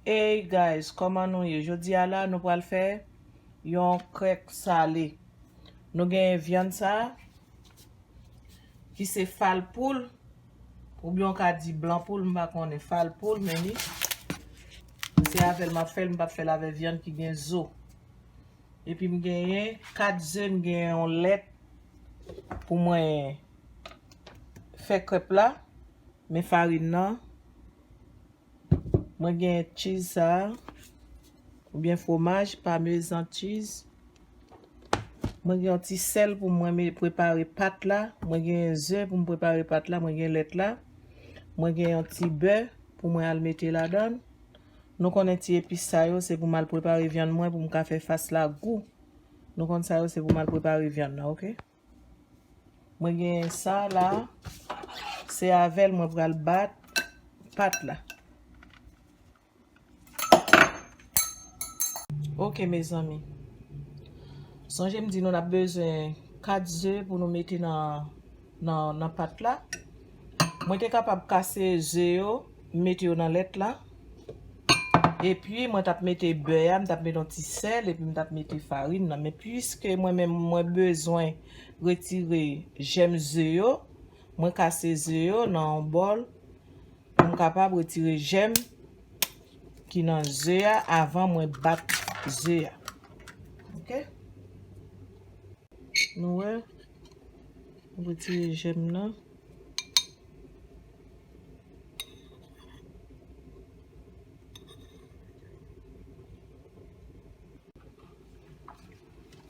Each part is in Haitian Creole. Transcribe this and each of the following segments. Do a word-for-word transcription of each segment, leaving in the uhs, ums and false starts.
Hey guys, kòman nou ye? Jodi a la, nou pral fè yon krèk sale. Nou gen vyann sa, ki se fal poul, oubyen w ka di blan poul, m pa konnen, fal poul, men li, se avè l m ap fè l, m p ap fè l avè vyann ki gen zo. Epi m genyen kat ze, m genyen yon lèt pou mwen fè krèp la, men farin nan, mwen gen cheese sa a, oubyen fwomaj, parmesan cheese. Mwen gen yon ti sèl pou mwen me-, prepare pat la. Mwen gen ze pou m prepare pat la. Mwen gen lèt la. Mwen gen yon ti bè pou mwen al mete ladan l. Nou konnen ti epis sa yo, se pou m al prepare vyann mwen pou m ka fè fas la gou. Nou konn sa yo, se pou m al prepare vyann nan, oke? Mwen gen sa la, se avè l mwen pral bat pat la. Oke, mezanmi. Sonje m di nou n ap bezwen kat ze pou nou mete nan, nan, nan pat la. Mwen te kapab kase ze yo, mete yo nan lèt la. Epi, mwen t ap mete bè a, m t ap mete yon ti sèl, epi m t ap mete farin nan. Men piske mwen menm, mwen bezwen retire jèm ze yo, mwen kase ze yo nan yon bòl pou m kapab retire jèm ki nan ze a avan mwen bat ze a. Oke? Nou wè, m retire jèm nan.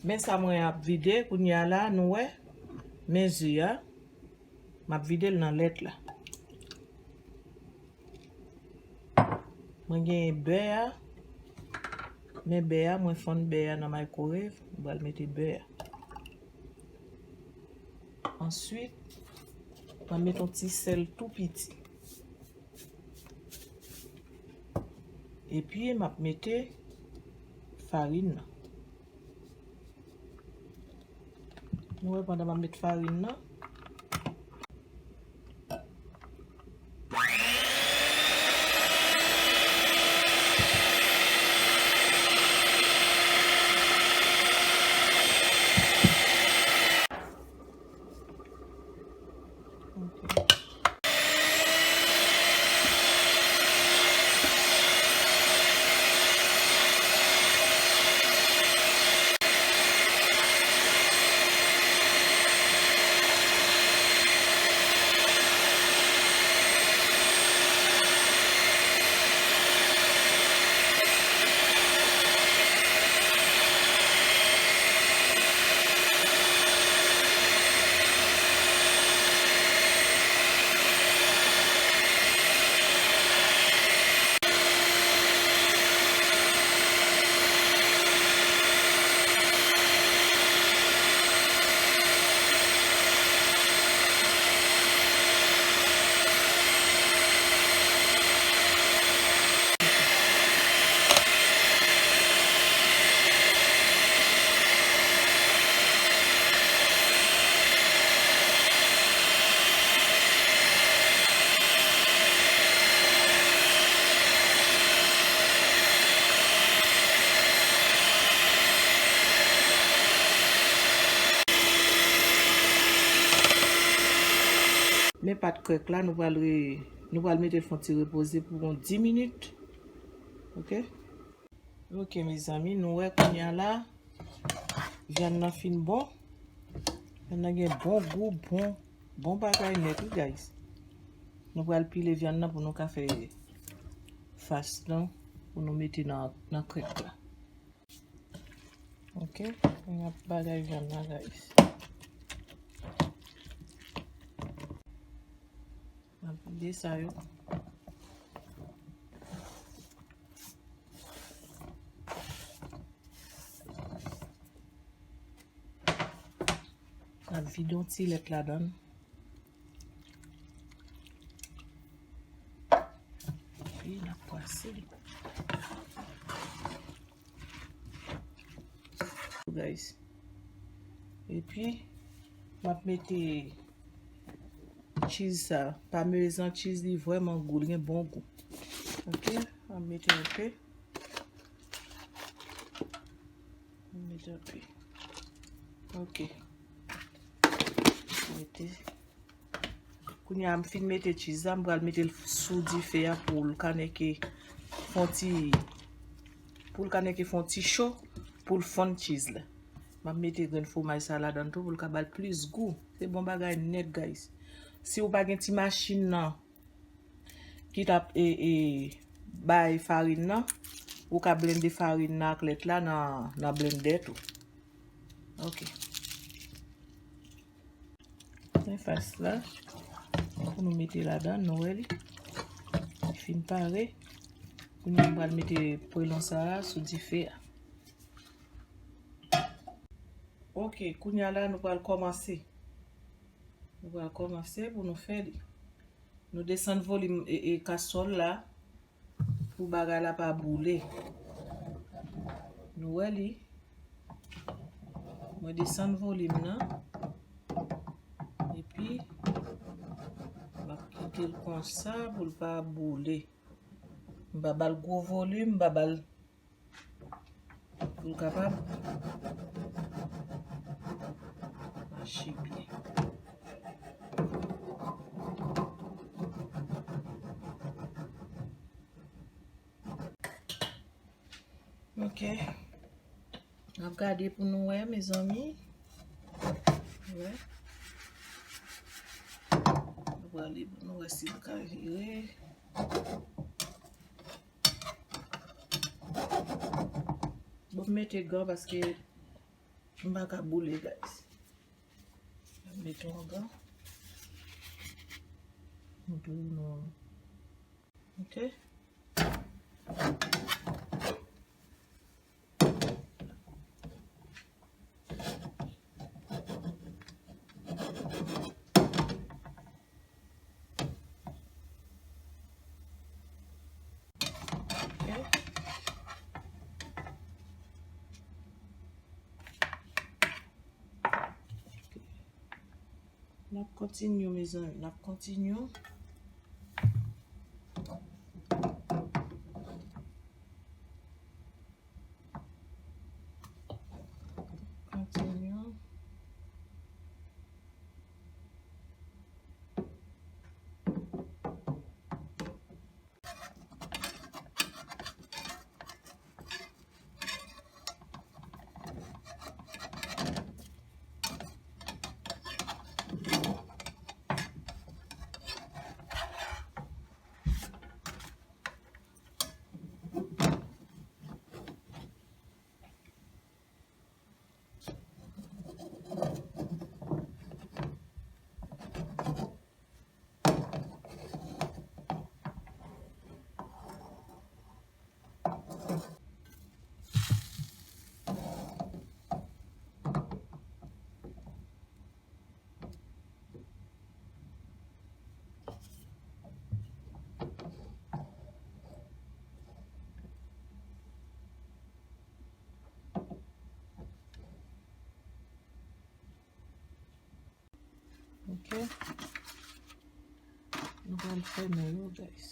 Men sa mwen ap vide kounye a la, nou wè. Men ze a, m ap vide l nan lèt la. Mwen genyen bè a. Men bè a, mwen fonn bè a nan microwave. Mwen pral mete bè a. Answit, mwen mete yon ti sèl tou piti. Epi, m ap mete farin nan. Nou wè, pandan m ap met farin nan, men pat krèk la, nou pral re-, nou pral mete l fè yon ti repoze pou yon dis minit. Oke? Oke, mezanmi, nou wè kounye a la, vyann nan fin bon. Vyann nan gen bon gou, bon, bon bagay nèt, wi, guys. Nou pral pile vyann nan pou nou ka fè fas lan, pou nou mete nan, nan krèk la. Oke, n ap bagay vyann nan, guys. N ap vide sa yo. N ap vide yon ti lèt ladan l. Epi n ap pase l. Guys. Epi, m ap mete cheese sa. Parmesan cheese li vrèman gou, li gen bon gou. Ok, m ap mete enpe. M ap mete enpe. Ok. Mete. Kounye a m fin mete cheese la, m pral mete l sou dife a pou l ka nèke fon ti, pou l ka nèke fon ti cho, pou l fonn cheese la. M ap mete grenn fwomaj sa ladan tou pou l ka ba l plis gou. Se bon bagay nèt, guys. Si w pa gen ti machin nan ki t ap e, e, bay farin nan, ou ka blende farin nan ak lèt la nan, nan blendè tou. Ok. Senfas la, pou nou mete ladan, nou wè li. Li fin pare. Kounye a m pral mete pwelon sa a sou dife a. Ok, kounye a la, nou pral kòmanse. Nou pral kòmanse pou nou fè li. Nou desann volim e, e kaswòl la pou bagay la pa boule. Nou wè li. Mwen desann volim nan. Epi, m ap kite l konsa pou l pa boule. M pa ba l gwo volim, m pa ba l pou l kapab mache byen. Ok. N ap gade pou nou wè, mezanmi. Wè. Nou prale pou nou wè si l ka vire. Bon, m mete gan paske m pa ka boule, guys. M mete yon gan. M tou non. Ok. Ok. N ap kontinye, mezanmi. N ap kontinye. Kontinye. Ok. Nou pral fèmen yo, guys.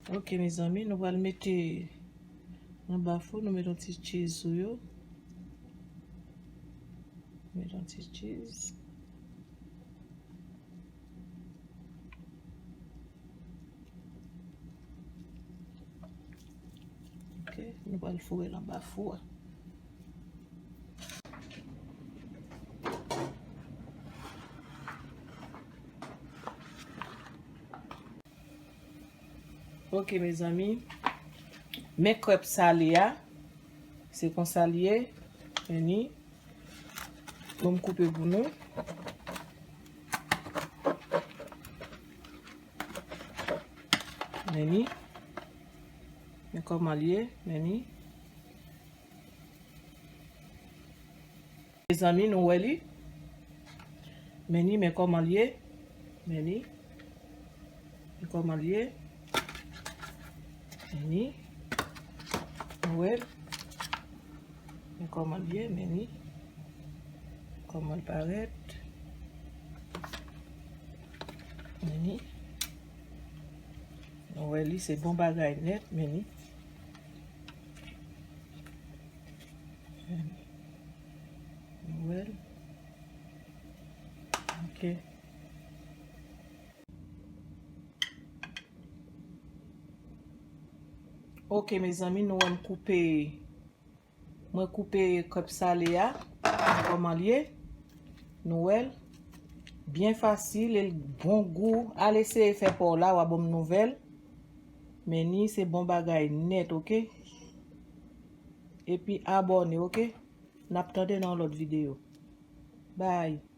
Ok, mezanmi, nou pral mete nan bafou, nou mete yon ti cheese sou yo. Mete yon ti cheese. Ok, nou pral foure l anba fou a. Ok, mezanmi. Men krèp sale a. Se konsa l ye. Men ni. Bon, m koupe pou nou. Men ni. Men kòman l ye. Men ni. Mezanmi, nou wè li. Men ni, men kòman l ye. Men ni. Men kòman l ye. Men ni. Nou wè l. Men kòman l ye, men ni. Kòman l parèt. Men ni. Nou wè li, se bon bagay nèt, men ni. Nou wè l. Ok. Ok, mezanmi, nou wè m koupe, mwen koupe krèp sale a, kòman l ye, nou wè l, byen fasil, e l bon gou, al eseye fè pa w la, w a ban m nouvèl, men ni se bon bagay nèt, ok? Epi abòne, ok? N ap tande nan yon lòt videyo. Bye.